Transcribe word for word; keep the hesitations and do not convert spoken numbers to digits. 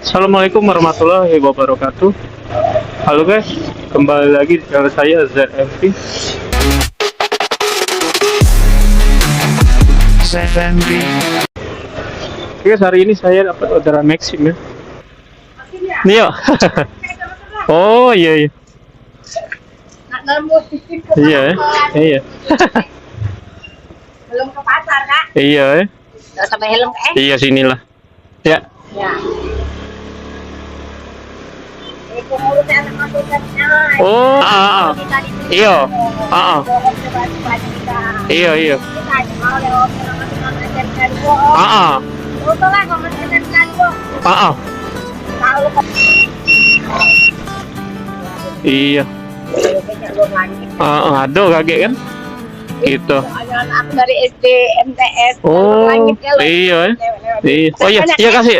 Assalamualaikum warahmatullahi wabarakatuh. Halo guys, kembali lagi di channel saya, Z M P. Guys, hari ini saya dapat orderan Maxim ya. Nih ya. Oh iya iya. Iya, eh. Iya. Belum ke pasar, Kak? Iya, eh. Nggak usah pakai helm, eh? Iya, sinilah. Ya. Ya. Itu ngurus anak masuk ke sana. Oh, ah, ah. Kita di sini. Iya. Ah, ah. Dorong ke baju-baju kita. Iya, iya. Kita aja mau lewat orang masuk, orang ajar kan, oh. Ah, ah. Betul lah, kalau masuk kan, oh. Ah, ah. Tahu kok. Iya. Heeh, ado kagek kan? Gitu. Anak-anak dari S D M T S. Oh, langit ya, iya, eh. Lewat-lewat. Iya. Oh iya, iya, kasih.